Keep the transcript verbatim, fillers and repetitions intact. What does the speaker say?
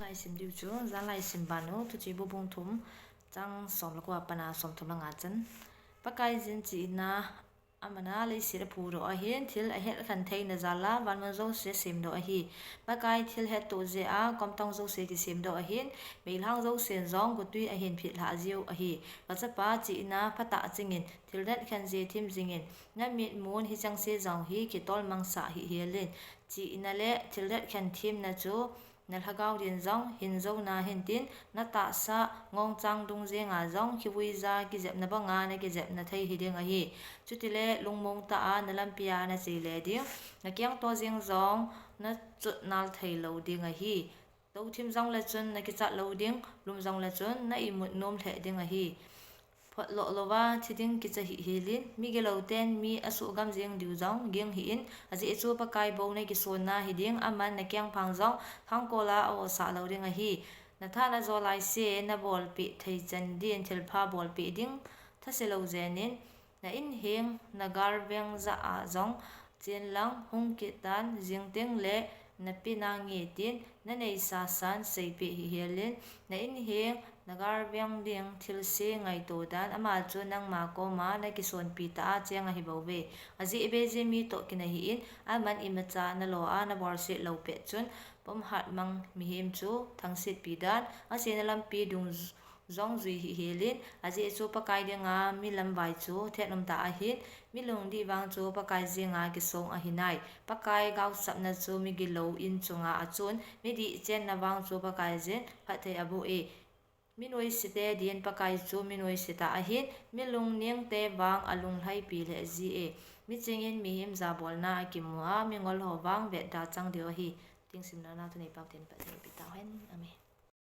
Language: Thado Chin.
Laisim diu chu, jan laisim banu, Thuchibu bung thum, chang som le ko a pat a som thum le nga chan. Pakaiyin chi ina, aman a leiset aphudoh ahin, thil ahetkhen theina jal a, van mun jouse asemdoh ahi. Pakai thil hettoh jeh a, komtang jouse akisemdoh ahin, meilhang jousen jong gotwi ahin phitlhah jiu ahi. Kachapa chi ina, phatah chingin, thil hetkhen jeh thim jingin, namitmun hichengse jong hi kitol mangsah hih helin, chi ina le thil hetkhen thimna chu, na lhagao din jong hin jou nahin tin, natahsa ngongchang dungjenga jong kivui ja kijepna banga nakijepna thei hiding ahi. Chutile lungmong tah a nalampi a nache le ding, nakeng to jeng jong nachot nal thei lou ding ahi. Tou thim jongle chun nakichat lou ding, lum jongle chun na imut nom lheh ding ahi. Photloh louva thi ding kicha hih helin, migilou ten mi asuhgam jeng diu jong ging hih in, ajeh chu Pakai bou nakisonna hiding, aman nakengphang jong thangkol a a-osah lou ding ahi. Natha najo laise, nabolpeh thei chan din thilpha bolpeh ding thase lou jenin, na inheng nagalveng jah a jong chenlang hung kit tan, jing tengle nape nange tin naneisa san seipeh hih helin, na inheng nagalveng ding thilse ngaito dan, ama chu nangma koma nakisonpi tah a cheng ahibouve. Ajeh beije mi toh kinah hih in, aman imacha nalo a nabolset lou pet chun, pomhat mang mihem chu thangsetpi dan, asena lampi dung jong jui hih helin, ajeh chu Pakai dinga mi lamvai chu thet umtah ahin, mi lungdih vang chu Pakai jenga kisong ahinai. Pakai gaosapna chu migilou in chunga achun, midih chenna vang chu Pakaiyin phatthei aboh e. Mi noisete din Pakai chu mi noise tah ahin, mi lungnengte vang alunglhaipi lheh ji e. Michingin mihem jabolna akimu a, mingol ho vang vetda chang diu ahi. Tuning simna na thunei pau tin phatthei peh tauhen. Amen.